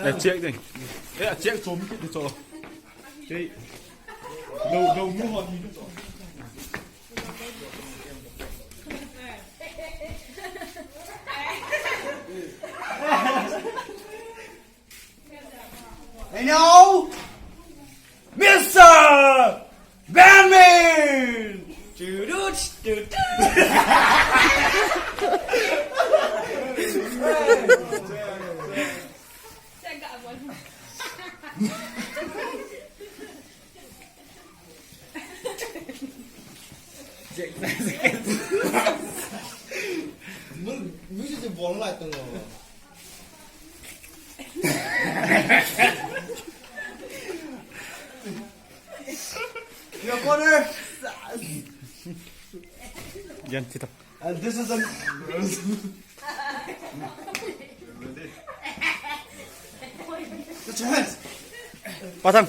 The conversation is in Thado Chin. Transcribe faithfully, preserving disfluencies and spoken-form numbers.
Eh, check ding. Eh, check chom kit di cho. Check. Lo, lo mu hon mi cho. Hello, Mister Benmin! Music bol lai tang. Your corner. Yan, sit up. And this is a. Put your hands. Pasang.